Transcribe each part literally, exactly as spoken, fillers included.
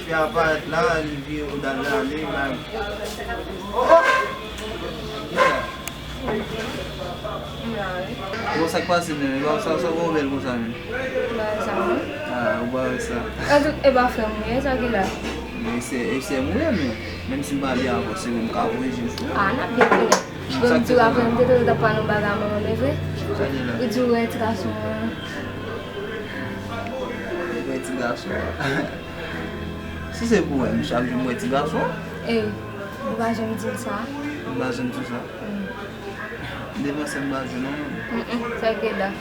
Li aparèt la, li vire wout al la, li menm. Bon, sa k pase menm? E pa sa, sa w bèl konsa menm? Ba sa menm. Ah, ou pa wè sa. An tout, e pa frè m ou ye, sa ki la? Men se, e sè m ou ye, men menm si m pa byen avè w, se mwen m ka voye je m sou ou. Ah, n ap byen konnen. Bon, m di w apre, m te tande w t ap pale yon bagay a manman m, e vre? Sa ki la? Ou di w wè ti gason an. Wè ti gason an. Si se pou wè, m chak jou m wè ti gason. Ey, ou pa janm di m sa. M pa janm di w sa. Mm. Devan sè m pa jwenn non. Mm, mm, sa ke la.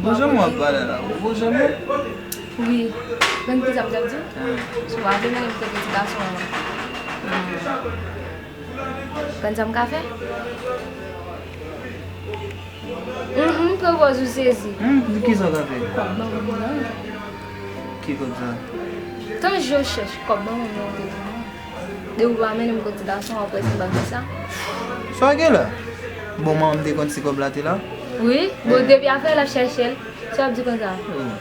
Bon jan w ap pale la. Bon jan w. Wi. Konn ki sa m t ap di w? Ah. Si w pa vle, men m kote ti gason an. Mm. Konn sa m ka fè? Hum, hum, pran pòz ou sezi. Hum, di ki sa w ka fè? Kòb ban mwen non. Ki kòb sa? Tan je w chèch, kòb ban mwen non, te di non. Depi w pa mennen m kot ti gason, w ap wè se m p ap di sa. Sa w gen la? Bon, manman m te konn si kòb la te la? Wi, bon, depi afè l ap chèche l, sa w ap di konsa? Oh.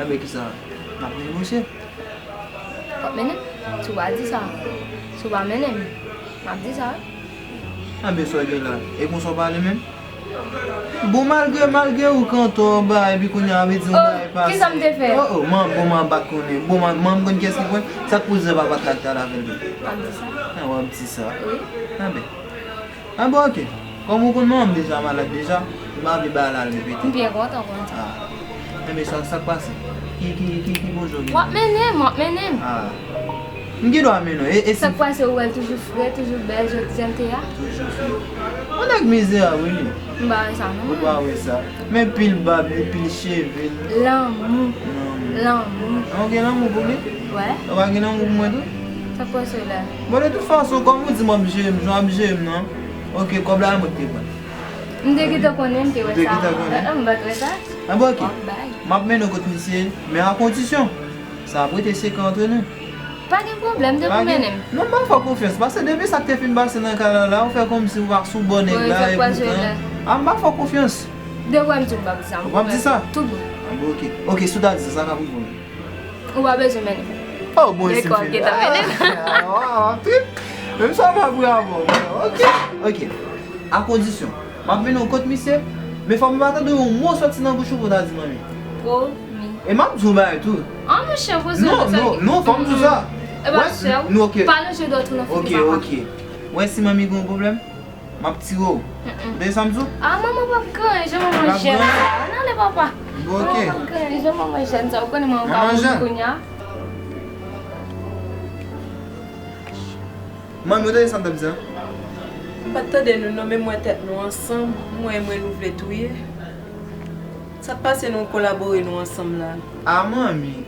Anben, ki sa? N ap negosye. W ap mennen m? Si w pa di sa. Si w pa mennen m, m ap di sa. Anben, sa w gen la? E konsa w pale menm? Bon, malgre, malgre ou kanto anba, epi kounye a, vle di yon bagay pase. Oh, ki sa m te fè? Oh, oh, man, bon, man pa konnen. Bon, man, man konn kiyès ki pran. Sa k poze papa t la ki t al avè l menm? M ap di sa. Ah, w ap di sa. Wi. Anben. Ah bon, ok. Kòm ou konn manman m deja malad deja, m pa vle bagay la al repete. M byen kontan konn sa. Ah. Enben, sa, sa k pase? Ki, ki, ki, ki bonjou w gen? W ap mennen m, w ap mennen m. Ah. M gen dwa mennen w. E, e si... Sa k pase, ou wè l toujou fre, toujou bèl, jan, jan l te a? Toujou fre. Yon nèg mizerab, wi, li. M pa wè sa, non. Ou pa wè sa. Men pil bab li, pil cheve l. Lanmou. Lanmou. Lanmou. Ah, ou gen lanmou pou li? Wè. Ou pa gen lanmou pou mwen tou? Sa k pase la? Bon, de tout fason, kòm ou di m ap jere m, jan w ap jere m nan, ok, kòb la, mwen te pran. M te gentan konnen, m te wè sa. Ou te gentan konnen? Ah, m pa t wè sa. Ah, bon, ok. M ap bay. M ap mennen w kot misye, men a kondisyon, sa ap rete sekrè antre nou. Pa gen pwoblèm, depi w mennen m. Non, m pa fè w konfyans, paske depi sa k te fin pase nan kay la la, ou fè kòmsi ou pa sou bò nèg la, e poutan. Ah, m pa fè w konfyans. Depi w wè m di w m p ap di sa, m pwomèt ou. Ou p ap di sa? Tout bon. Ah, bon, ok. Ok, si w ta di sa, sa ka pou pwoblèm. Ou pa bezwen mennen m. Oh, bon, se fini. Gen kòb ki ta mennen m. Ah, w ap trip. Menm sa w pa pre avè w. Ok, ok. A kondisyon, m ap mennen w kot misye, men fò m pa tande yon mo soti nan bouch ou pou w ta di manmi. Pwomi. E m ap di w bagay tou. Ah, monchè, poze non, non, non, fò m di w sa. E pa sè w. Pa lonje dwèt ou nan figi papa. Ok, ok. Wè si manmi gen yon pwoblèm. M ap tire w. Ou tande sa m di w? Ah, manman p ap gen anyen, jan manman jèn sa. Ann ale, papa. Bon, ok. Manman p ap gen anyen, jan manman jèn sa. Ou konnen manman pa mouri kounye a. Manmi, ou tande sa m t ap di a? M pa t tande nou non, men m wè tèt nou ansanm, m wè, m wè nou vle touye. Sa k pase nou kolabore nou ansanm la? Ah, manmi.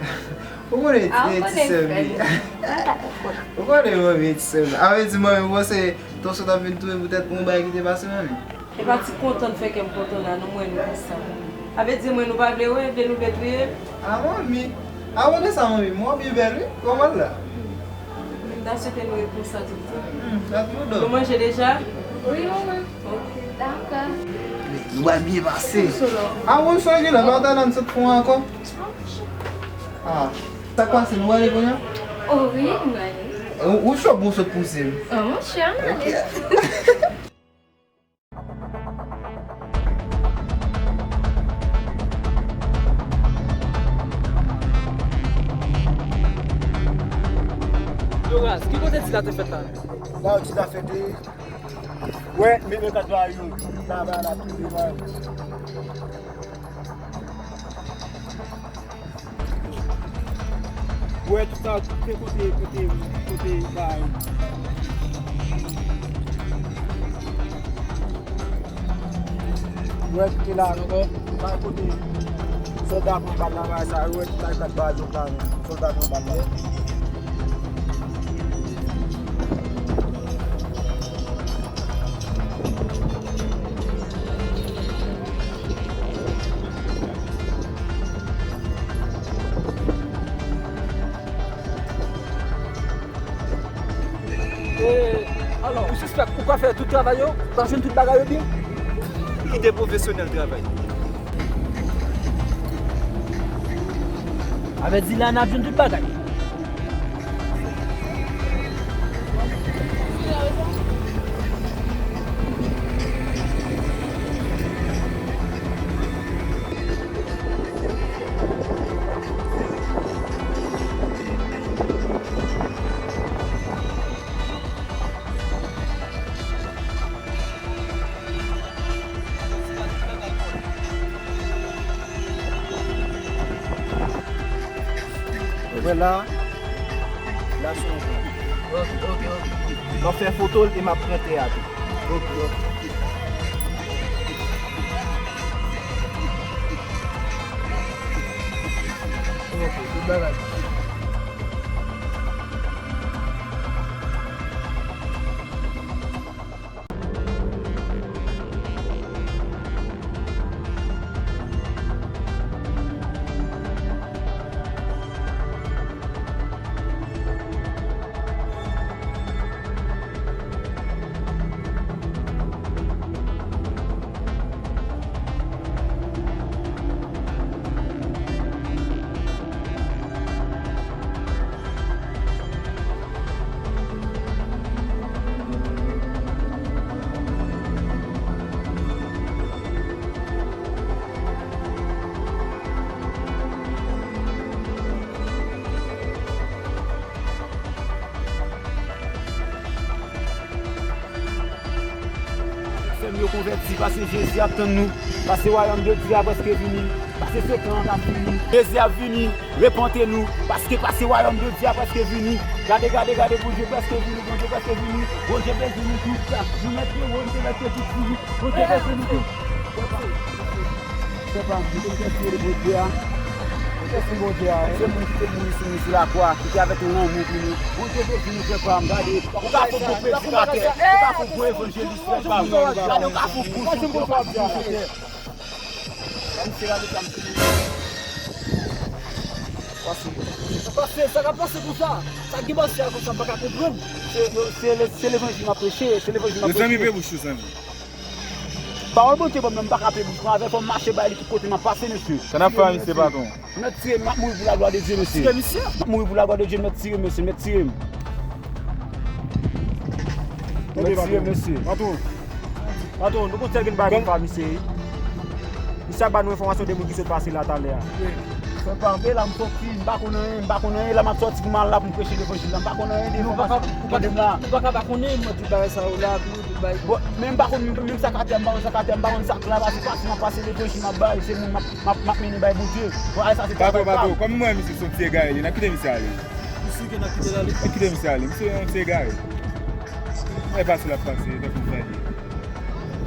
Ou konnen e ti sè m li. Ou konnen manmi e ti sè m li. A vle di manmi, ou panse Ton Sot ap vin touye poutèt pou yon bagay ki te pase manmi? E pa ti kontan fè kè m kontan la non, m wè nou ansanm. A vle di mwen nou pa vle wè, vle nou vle touye m? Ah, manmi. A, ou wè sa manmi, mwen byen bèl wi, kòman l la? M ta swete nou ret konsa tout tan. Hmm, dat nou do. Nou manje deja? Wi, manman. Ok. Dakò. Nou pral byen pase. Ah, bon, sa gen la, pa ta nan sot fon ankò. Ah, sa k pase, nou prale kounye a? Oh, wi, nou prale. Ou, ou cho pou w sot pouse m? Oh, monchè, ann ale. Ok. Doras, ki kote ti la te fèt la? La, ti la fèt, e, wè, men, men kat la, yo, la, la, la, pi devan. Wè, tout sa, tout se kote, kote, kote, bay. Wè, tout la, bay kote sòlda pran bal la, bay sa, wè, tout sa, kat bal, tout la, sòlda pran bal la. E, alò, ou sispèk ou ka fè tout travay yo, ou ka jwenn tout bagay yo byen? Ki de pwofesyonèl travay. Avè di la n ap jwenn tout bagay. Wè la, la se yon bon. Ok, ok, ok. M ap fè foto l e m ap pran tè a tou. Ok, ok. Ok, tout bagay. Fè m yo konvèti, paske Jezi ap tann nou, paske wayòm de Dye a prèske vini, paske setan an ap vini. Jezi ap vini, repante nou, paske, paske wayòm de Dye a prèske vini. Gade, gade, gade, Bondye prèske vini, Bondye prèske vini. Bondye beni nou tout, nou mèt yo, Bondye mèt yo tout fini, Bondye beni nou tout. Papa, nou te fè Bondye a. Nou te fè Bondye a. Se moun ki te mouri sou, sou lakwa, ki te avèk yon lanmou pou nou. Bondye beni nou, frè pa m, gade. Ou ka fè bon predikatè, ou ka fè bon evanjelis, frè pa m. Gade, ou ka fè bon chantè. Misye la, mesye, misye. Pase. Sa pase, sa ka pase konsa. Sa ki pase a konsa, m pa ka konprann. Se, se, se levanjil m ap preche, se levanjil m ap preche. Mezanmi, pe bouch ou, zanmi. Pawòl Bondye ban m nan, m pa ka pe bouch mwen avè l, fò m mache bay li tout kote m ap pase, mesye. Sa n ap fè a misye, patwon? Mèt tire m, m ap mouri pou laglwa de Dye, mesye. Tire misye. M ap mouri pou laglwa de Dye, mèt tire m, mesye, mèt tire m. Mèt tire m, mesye. Patwon, patwon, nou konn sèl gen bagay pou fè misye, wi. Misye ap ba nou enfòmasyon de moun ki sot pase la talè a. Frè pa m, e la m soti, m pa konn anyen, m pa konn anyen, la m ap soti pou m al la pou m preche levanjil la, m pa konn anyen de enfòmasyon. Tande m la. Ou pa ka pa konnen, mwen tout bagay sa yo la, tou, tout bagay. Bon, men m pa konn, menm sa k atè, m pa konn sa k atè, m pa konn sa k la, paske pase m ap pase levanjil m ap bay, se moun m ap, m ap, m ap mennen bay Bondye. Bon, ay sa se travay pa m. Patwon, patwon, kòm mwen menm se yon ti egare, n ap kite misye ale. Ou si ke n ap kite l ale? N ap kite misye ale, misye yon ti egare. E pase l ap pase, tankou m tande.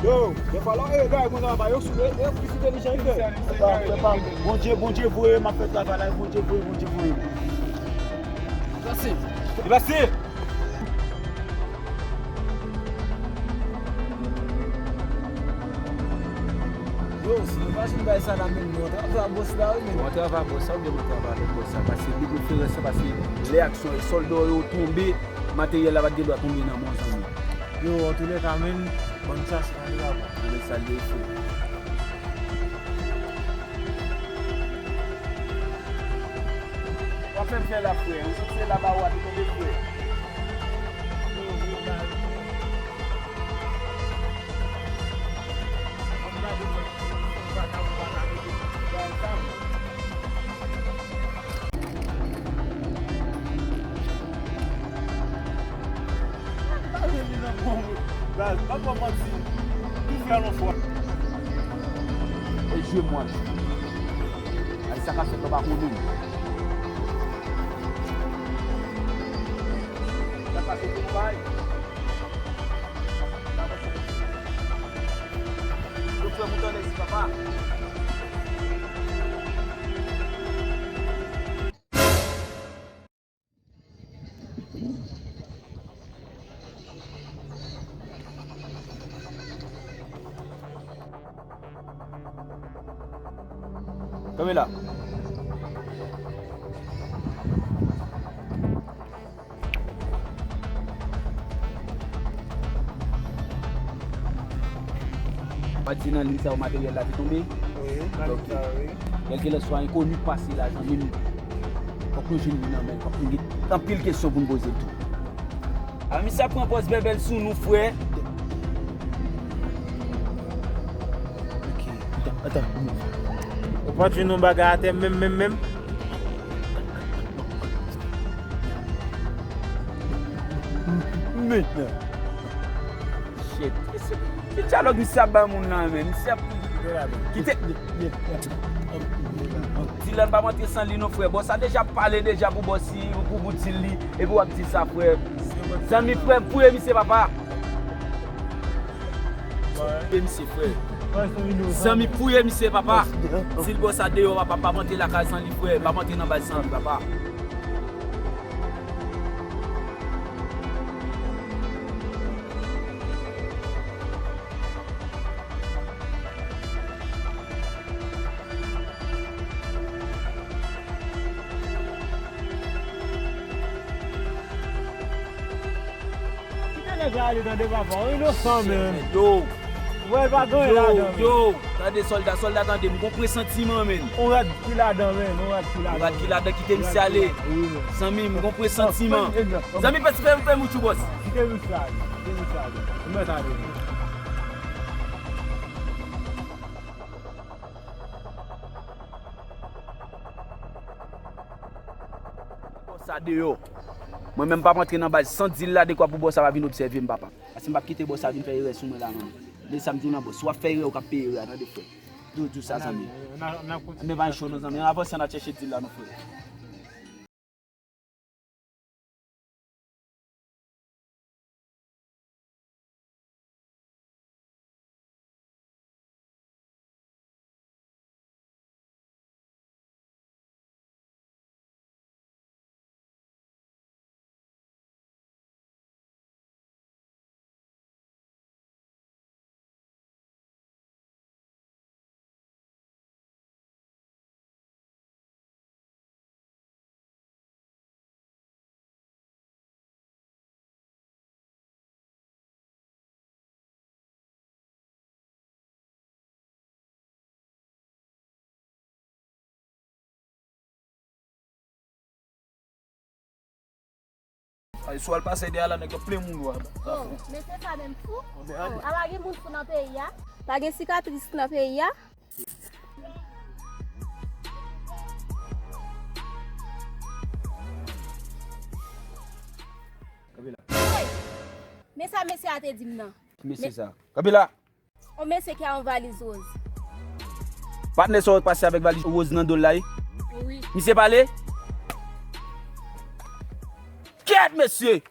Yo, defwa lè w egare konsa, pa yo sou, e, e, plis entelijan li fè. Frè pa m, frè pa m. Bondye, Bondye voye m, m ap fè travay la, Bondye voye, Bondye voye m. Pase. Li pase. Yo, si nou pa jwenn bay sa la menm, nou antre antre a bòs la, wi, menm. Ou antre antre a bòs sa, oubyen m antre antre a lòt bòs sa, paske de preferans, paske lè aksyon e sòlda yo tonbe, materyèl la pa t gen dwa tonbe nan men w, zanmi. Yo, antoulèka, menm, bòn chans, ann travay. Ann salye frè. W ap fè m fè la, frè. Ou santi se la ba ou a te tonbe, frè. Baz, pa ba w manti. Tou frè yon fwa. E jwe m w ap jwe. Ay, sa k ap fèt la, w pa konnen. Sa pase pou nou bay. Yo fè mouton nèg si papa. Kanpe la. Pa di nan liy sa yo materyèl la te tonbe? Wi, nan liy sa yo, wi. Kèlkelanswa enkoni k pase la, zanmi m, fòk nou jwenn li nan men l, fòk nou gen anpil kesyon pou n poze l tou. A, misye ap pran pòz bèbèl sou nou, frè. Ok, atan, atan. Ou pa t jwenn yon bagay atè menm, menm, menm? Men, shit. Ki dyalòg misye ap ba moun nan, men? Misye ap kite. Di, Dylan pa rantre san li non, frè. Bòs sa deja pale deja pou bòs li, pou, pou di li, epi w ap di sa, frè. Zanmi, frè, fouye misye, papa. Fouye misye, frè. Zanmi, fouye misye, papa. Si l bòs sa deyò, papa, pa rantre lakay san li, frè. Pa rantre nan baz san li, papa. Kite nèg la ale, tande, papa, w inosan, menm. Yo. Wè, pa gen anyen ladan, menm. Yo, tande, sòlda, sòlda, tande, m gon presantiman, menm. On rad ki ladan, menm, on rad ki ladan. On rad ki ladan, kite misye ale. Wi, menm. Zanmi, m gon presantiman. Zanmi, pèsi fè, fè mouchou, bòs. Kite misye ale, kite misye ale. Ou mèt ale, menm. Bòs sa deyò. Mwen menm m p ap antre nan baz san di l la dekwa pou bòs sa pa vin obsève m, papa. Paske m p ap kite bòs sa vin fè erè sou mwen la, non. Men sa m di w lan, bòs, si w ap fè erè, ou k ap peye erè a, tande, frè. Di w, di w sa, zanmi. Ann, ann, ann, ann, ann. Men pa yon cho non, zanmi. Ann avanse, ann al chèche di l la, non, frè. Ay, si w al pase dèyè la, nèg yo plen moun yo aba. Oh, mesye sa menm fou. Oh, ala gen moun fou nan peyi a. Pa gen sikatris nan peyi a. Kanpe la. Hey! Men sa mesye a te di m nan. Ki mesye sa? Kanpe la! On mesye ki a yon valiz woz. Patnè sa w pase avèk valiz woz nan do l la, wi? Wi. Misye pale? Kèt, mesye!